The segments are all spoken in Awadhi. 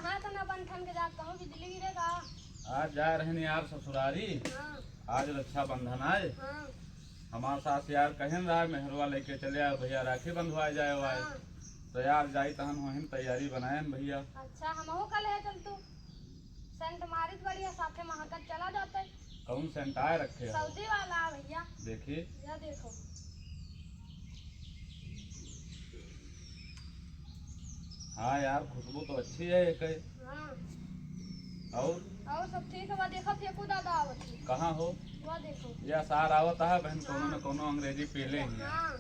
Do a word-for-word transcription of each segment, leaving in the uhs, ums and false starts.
हाँ, तो ना बन ठन के जात कहूँ बिजली गिरे का? आज जा रहन यार ससुरारी। हाँ। आज रक्षाबंधन आए। हाँ। हमार सास यार कहन रहा, मेहरवा लेके चले आओ भैया, राखी बंधवाए जाए वाए। हाँ। तो यार जाई तहन होहिन तैयारी बनायन भैया। अच्छा, हमहू का ले चल तू। सेंट मारित बढ़िया, साथे महकत चला जाते। कौन सेंट आए रखे हो? सऊदी वाला भैया। देखिए। या देखो। हाँ यार, खुशबू तो अच्छी है एक। हाँ। और? और सब ठीक है, वह देखो फेंकू दादा आवत है। कहाँ हो? वह देखो। या सार आवत है बहन, कौनो न हाँ। कौनो अंग्रेजी पेले ही है। हाँ।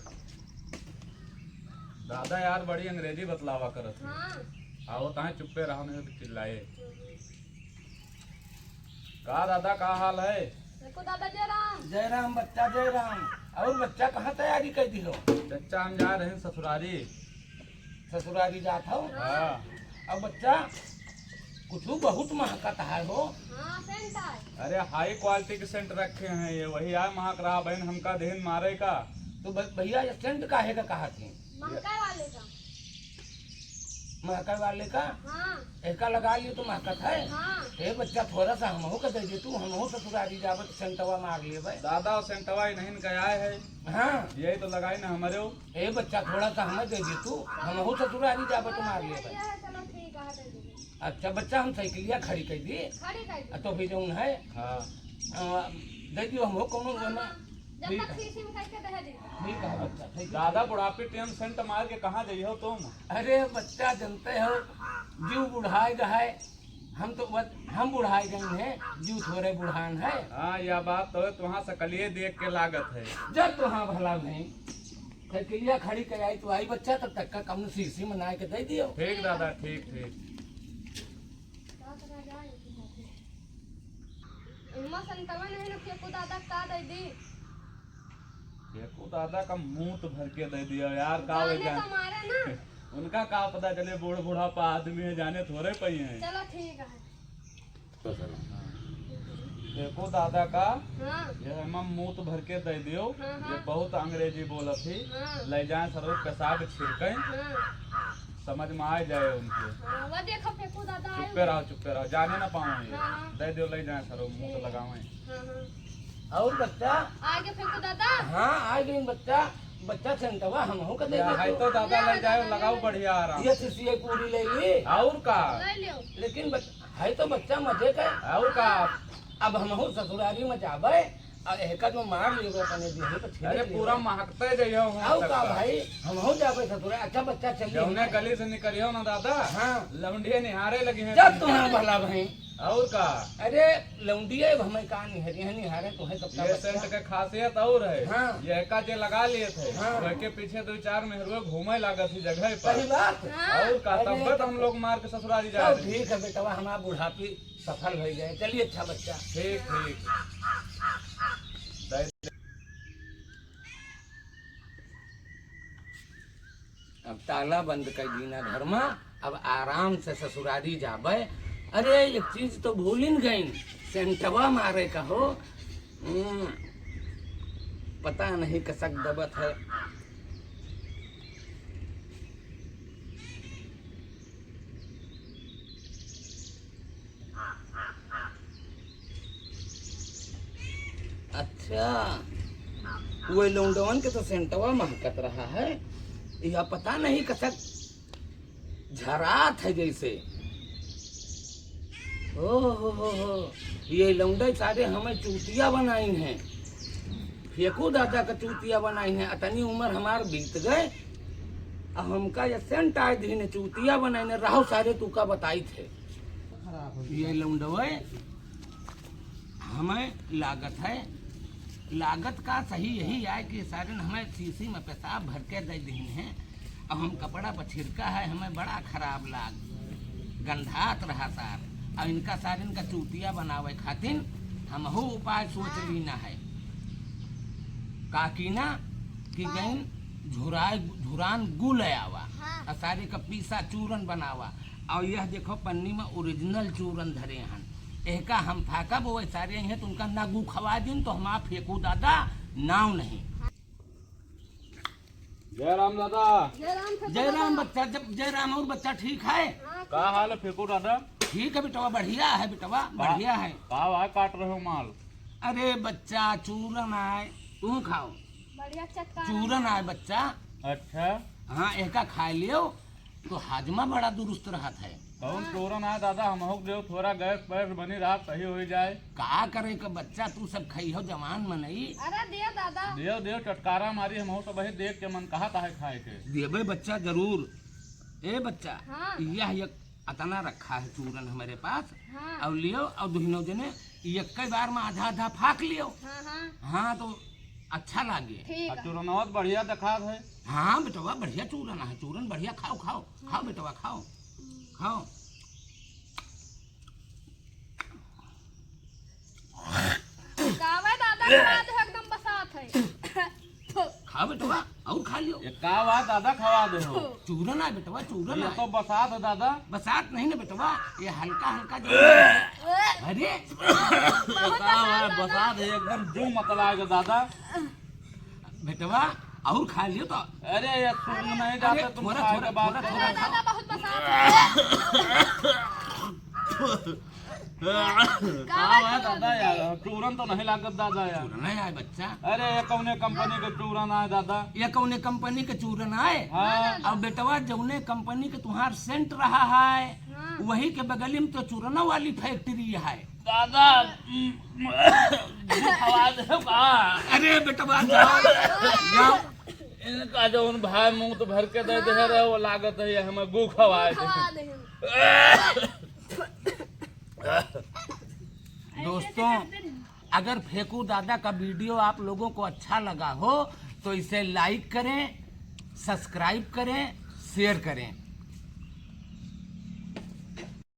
दादा यार बड़ी अंग्रेजी बतलावा करत है। हाँ। आवत है, चुप्पे रहो नहीं तो चिल्लाए। हम्म। का दादा, का हाल है? देखो दादा, जय राम। जय राम बच्चा, जय राम। और बच्चा, कहाँ तैयारी कर दी हो? बच्चा, हम जा रहे हैं ससुरारी। ससुरारी जात हो? हाँ। अब बच्चा, कुछ बहुत महकत है हो। हाँ, सेंट है। अरे, हाई क्वालिटी के सेंट रखे हैं ये, वही आ महक रहा बहन, हमका देहन मारे का। तो ब-, भैया, ये सेंट काहे का कहा थे? महकाए वाले का। महकाए वाले का? हाँ। एका लगा लियो तो महकत है। हाँ। ए बच्चा, थोड़ा सा हमहू का दे दे तू, हमहू ससुरारी जाबे तो सेंटवा मार लेबे। दादा, सेंटवा ही नहीं का आए है। हाँ। यही तो लगाई ना हमारे हो। ए बच्चा, थोड़ा सा हमें दे दे तू, हमहू ससुरारी जाबे तो मार लेबे। चलो ठीक है, दे दीजिए। अच्छा बच्चा, हम साइकिलिया खड़ी कर दी। खड़ी कर दी। आ, तो भी जौन है, हाँ। आ, दे दियो हमहू कौनो हाँ, ओमे। हाँ। जब ठीक तक है। सीसी में करके दे दी। ठीक है बच्चा, ठीक है। दादा, बुढ़ापे टेम सेंट मार के कहाँ जाइयो तुम? अरे बच्चा, जानते हो, जीव बुढ़ाए गए, हम तो बस, हम बुढ़ाए गए हैं, जीव थोड़े बुढ़ान है। हाँ, यह बात तो है, तुहाँ सकलिए देख के लागत है। जब तुहाँ भला नहीं, साइकिलिया खड़ी कर आई तो आई बच्चा, तब तक का कम सीसी में ना के दे दियो। ठीक दादा, ठीक, ठीक। इम्मा संतवा नहीं ना फेंकू दादा का दे दी। फेंकू दादा का मूत भर के दे दियो यार, का हो जाने जान। तो मारे ना। उनका का पता चले, बूढ़ बुढ़ापा आदमी है, जाने थोड़े पई हैं। चलो ठीक है। देखो दादा का, हाँ। ये एमा मूत भर के दे दियो। हाँ, हाँ। ये बहुत अंग्रेजी बोलत ही। हाँ। ले जाए सरो पेशाब छिड़के, हाँ। समझ में आ जाए उनके। हाँ, वो देखो फेंकू दादा आए चुप्पे हुए। रहो, चुप्पे रहो, जाने ना पावे। हाँ, हाँ। दे दियो, ले जाए सरो, मूत ठीक। लगावे। हाँ, हाँ। और बच्चा? आगे फेंकू दादा। हाँ, आ गई बच्चा। बच्चा सेंटवा हमहू का दे या, दे है तो। तो दादा ले जाए, लगाओ बढ़िया आराम ये से। सीसी पूरी ले ली। और का? ले लियो। लेकिन बच-, है तो बच्चा मजे का। और का? अब हमहू ससुरारी में जाबे, आ एका जो मार लेबे अपने देह पे छिड़क अरे लेबे। पूरा महकते जइयो वहाँ और तक का का। भाई, हमहू जाबे ससुरारी। अच्छा बच्चा चलिए जौने ना। गली से निकलियो ना दादा, हाँ। लौंडिया निहारे लगी हैं जब तुमको। तुम्हें भला भाई। और का? अरे लौंडिया अब हमें का निहारी है, निहारे तो है सबका ये बच्चा। सेंट के खासियत और है। हाँ। ये का जे लगा लिए थे, हाँ। वह के पीछे दो चार मेहरुए घूमे लागत ही जगह पर। सही बात। हाँ। और का? अरे तब तो हम लोग मार के ससुरारी जा सब रहे हैं। ठीक है बेटवा, हमारा बुढ़ापी सफल हो जाए। चलिए अच्छा बच्चा। ठीक, ठीक। अब ताला बंद कर दीना घर में, अब आराम से ससुरारी जाबे। अरे एक चीज तो भूलिन गईन, सेंटवा मारे का हो। हम्म, पता नहीं कसक दबत है। अच्छा, वो लौंडवन के तो सेंटवा महकत रहा है, यह पता नहीं कसक झरात है जैसे। ओ हो हो हो, ये लौंडे सारे हमें चूतिया बनाइन हैं, फेंकू दादा का चूतिया बनाइन हैं। अतनी उम्र हमार बीत गए, अब हमका ये सेंट आए दिन चूतिया बनाइन, रहो सारे तू का बताई थे। ये लौंडवे हमें लागत है, लागत का सही यही आए कि सारे हमें सीसी में पेशाब भर के दे दीन है। अब हम कपड़ा पर छिड़का है, हमें बड़ा खराब लाग, गंधात रहा सार। अब इनका सारे इनका चूतिया बनावे खातिर हमहू उपाय सोच हाँ। लीना है। का कीना कि उपाय? गईन झुराए, झुरान गुल आवा हाँ। और सारे का पीसा चूरन बनावा। और यह देखो पन्नी में ओरिजिनल चूरन धरे हन, एहका हम फाका बोए सारे हैं तो उनका ना गू खवा दिन तो हम आप फेंकू दादा नाव नहीं। जय राम दादा। जय राम फेंकू जय राम दादा। बच्चा, जब जय राम और बच्चा ठीक है? हाँ। का हाल है फेकू दादा? ठीक है बेटवा, बढ़िया है बेटवा, का, बढ़िया है। का वाह काट रहे हो माल? अरे बच्चा, चूरन आए, तू खाओ। बढ़िया चटका चूरन आए बच्चा। अच्छा। हाँ, एका खाए लियो तो हाजमा बड़ा दुरुस्त रहत है। कौन चूरन आए दादा, हमहू के देव, थोड़ा गैस पैस बनी रहा, सही हो जाए। का करे के बच्चा, तू सब खइहो जवान मनई। अरे दियो दादा। देव देव चटकारा मारी, हमहू सब वही देख के मन कहत है खाए के। देबे बच्चा जरूर। ए बच्चा, हाँ। यह एक अतना रखा है चूरन हमारे पास। हाँ। और लियो और दुहिनो जने एक बार में आधा आधा फाक लियो। हाँ, हाँ। हाँ, तो अच्छा लागे। ठीक आ है। चूरनवा तो बढ़िया दिखात है। हाँ बेटवा, बढ़िया चूरन है, चूरन बढ़िया। खाओ, खाओ, खाओ बेटवा, खाओ, खाओ। कावे दादा, खवा दे, एकदम बसात है। खाओ बेटवा, और खा लियो। ये का बात दादा, खवा दे हो? चूरन है बेटवा, चूरन ये है। तो बसात है दादा। बसात नहीं ना बेटवा, ये हल्का हल्का जो अरे बहुत का बात बसात है। बसात है, एकदम जू मत लाएगा दादा। बेटवा, और खा लियो तो। अरे ये सुन नहीं अरे, जाता तुम थोड़ा, खाए थोड़ा, के बाद। थोड़ा, थोड़ा दादा, बहुत बसात है। का का बात है दादा यार, चूरन तो नहीं लागत दादा यार। चूरन है आए बच्चा। अरे ये कौने कंपनी के चूरन आए दादा? ये कौने कंपनी के चूरन आए? हाँ। अब बेटवा जौने कंपनी के तुम्हार सेंट रहा है, हाँ। वही के बगल में तो चूरना वाली फैक्ट्री है। दादा, हम्म, हवा दे का? अरे बेटवा जाओ, जाओ। इनका जौन भाई मुंह तो भर के दे दे रहे, वो लागत है ये हमें गू खवाए दे। खवा दे। दोस्तों, अगर फेकू दादा का वीडियो आप लोगों को अच्छा लगा हो तो इसे लाइक करें, सब्सक्राइब करें, शेयर करें।